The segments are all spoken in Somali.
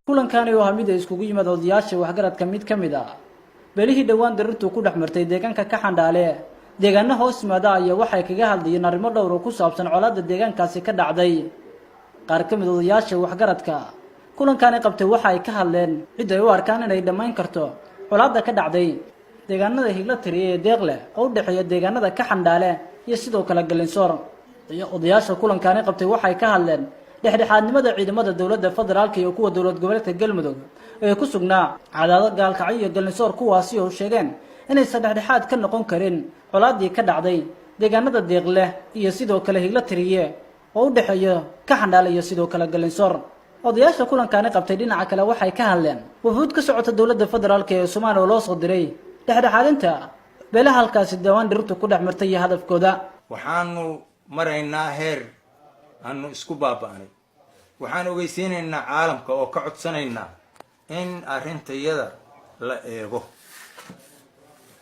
Kulankani oo ah mid ay iskugu yimaad odayaasha waxgaradka mid ka mid ah beelihii dhowaan dirirtu ku dhex martay deegaanka ka Xandhaale, deegaano hoos yimaada, ayaa waxay kaga hadlayeen arrimo dhowr oo ku saabsan colaadda deegaankaasi ka dhacday. Qaar ka mid odayaasha waxgaradka kulankani qabtay waxa ay ka hadleen cid ay u arkaan inay dhammayn karto colaadda ka dhacday deegaanada Higla Tiriye ee Deeqleh oo u dhexeeya deegaanada ka Xandhaale iyo sidoo kale Galinsoor. Odayaasha kulankani qabtay waxay ka hadleen dhexdhexaadnimada ciidamada dowladda federaalka iyo kuwa dowlad goboleedka Galmudug ee ku sugnaa Cadaado, Gaalkacyo iyo Galinsoor, kuwaasi oo sheegeen inaysan dhexdhexaad ka noqon karin colaaddii ka dhacday deegaanada Deeqleh iyo sidoo kale Higla Tiriye oo u dhexeeya ka Xandhaale iyo sidoo kale Galinsoor. Odayaasha kulankani qabtay dhinaca kale waxay ka hadleen wufuud ka socota dowladda federaalka ee Soomaaliya oo loo soo diray dhexdhexaadinta beelaha halkaasi dawaan dhirtu ku dhex martay iyo hadafkooda. Waxaanu maraynaa heer aanu isku baaba'nay. Waxaan ogeysiinaynaa caalamka oo ka codsanaynaa in arrintayada la eego.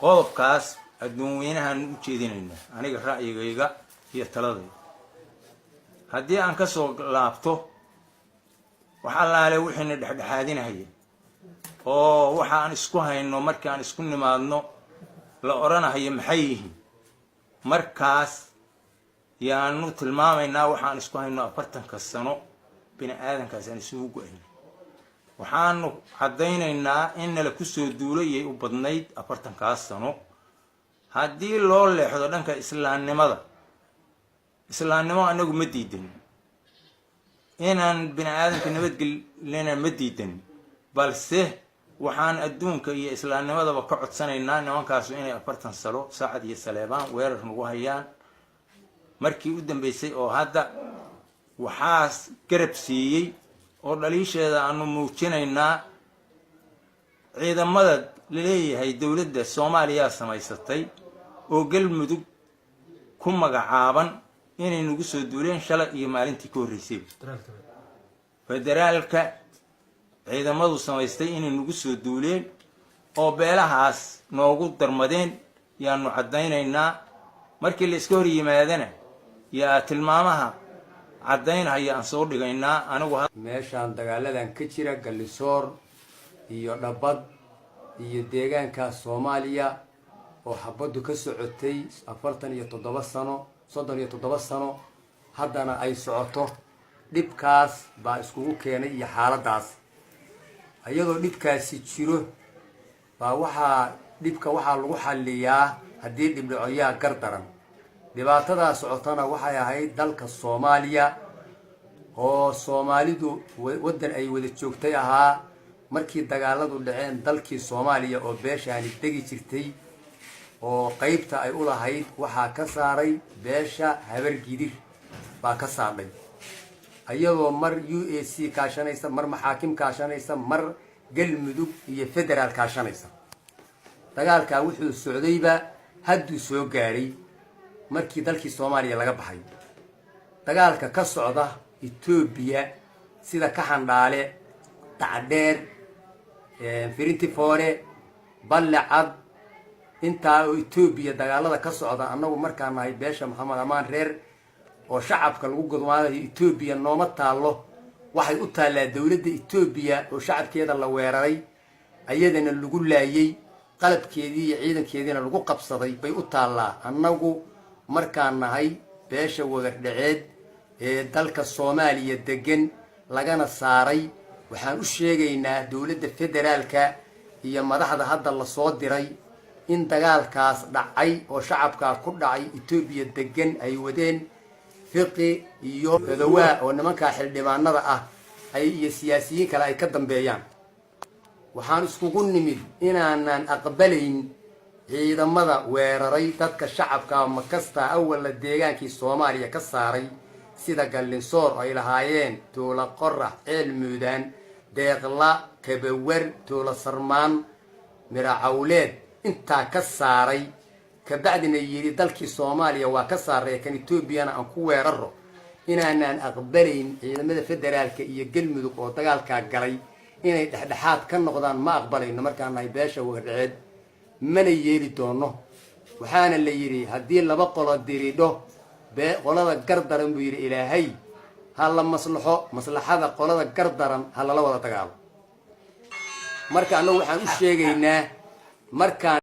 Qodobkaas adduun weynahaanu u jeedinaynaa. Aniga ra'yigayga iyo taladayda haddii aan kasoo laabto, wax allaale wixiina dhexdhexaadinahaya oo waxa aan isku hayno markii aan isku nimaadno la odhanahayo maxay yihiin, markaas yaanu tilmaamaynaa. Waxaan isku hayno 40-ka sano bini aadankaas aan isugu go-ayno, waxaanu caddaynaynaa in nala kusoo duulayay u badnayd 40-kaas sano. Haddii loo leexdo dhanka islaamnimada, islaamnimo anagu ma diidan, inaan bini aadamka nabadgelina ma diidan, balse waxaan adduunka iyo islaamnimadaba ka codsanaynaa nimankaasu inay 40 sano Saacad iyo Saleebaan weerar nagu hayaan. Markii u dambeysay oo hadda waxaas garab siiyey oo dhaliisheeda aanu muujinaynaa ciidamada laleeyahay dowladda Soomaaliya samaysatay oo Galmudug ku magacaaban inay nagu soo duuleen shalay iyo maalintii ka horreysay. Federaalka ciidamadu samaystay inay nagu soo duuleen oo beelahaas noogu darmadeen yaanu caddaynaynaa. Markii la iska hor yimaadana yaa tilmaamaha caddaynhaya aan soo dhigaynaa anigu. Meeshaan dagaaladan ka jira, Gallisoor iyo Dhabad iyo deegaanka Soomaaliya oo xabaddu ka socotay 47 sano, 37 sano, haddana ay socoto, dhibkaas baa iskugu keenay iyo xaaladdaas. Iyadoo dhibkaasi jiro baa waxaa dhibka waxaa lagu xalliyaa haddii dhibdhacoyaa gar daran. Dhibaatadaa socotana waxay ahayd dalka Soomaaliya oo Soomaalidu waddan ay wada joogtay ahaa. Markii dagaaladu dhaceen, dalkii Soomaaliya oo beeshaani degi jirtay oo qeybta ay u lahayd waxaa ka saaray beesha Habargidir baa ka saadhay, iyadoo mar UAC kaashanaysa, mar maxaakim kaashanaysa, mar Galmudug iyo federaal kaashanaysa. Dagaalkaa wuxuu socdayba hadduu soo gaadhay markii dalkii Soomaaliya laga baxay. Dagaalka ka socda Etoobiya sida ka Xandhaale, Dacdheer, Firintifoore, Ballecad, intaa oo Etoobiya dagaalada ka socda, annagu markaa nahay beesha Maxamed Amaan Reer oo shacabka lagu gudmaadayo Etoobiya nooma taallo. Waxay u taallaa dowladda Etoobiya oo shacabkeeda la weeraray, ayadana lagu laayey, qalabkeedii iyo ciidankeediina lagu qabsaday bay u taallaa. Annagu markaan nahay beesha Wagardhaceed ee dalka Soomaaliya degan lagana saaray, waxaan u sheegaynaa dowladda federaalka iyo madaxda hadda lasoo diray in dagaalkaas dhacay oo shacabkaa ku dhacay Etoobiya degan ay wadeen Fiqi iyo Odowaa oo nimankaa xildhibaanada ah ay iyo siyaasiyiin kale ay ka dambeeyaan. Waxaan iskugu nimid inaanan aqbalayn ciidamada weeraray dadka shacabka makasta awalna deegaankii Soomaaliya ka saaray, sida Gallinsoor ay lahaayeen, Tuula Qorax, Ceel Muudaan, Deeqla, Kabawar, Tuula Sarmaan, Miracawleed, intaa ka saaray, kabacdina yidhi dalkii Soomaaliya waa ka saaray, kan Etoobiyana aan ku weeraro, inaanaan aqbalayn. Ciidamada federaalka iyo Galmudug oo dagaalkaa galay inay dhexdhexaad ka noqdaan ma aqbalayno markaan nahay beesha Wagardhaceed, mana yeeli doono. Waxaana la yidhi haddii laba qolo diridho, qolada gar daran buu yidhi Ilaahay ha la maslaxo, maslaxada qolada gar daran ha lala wada dagaalo. Marka annagu waxaan u sheegaynaa markaan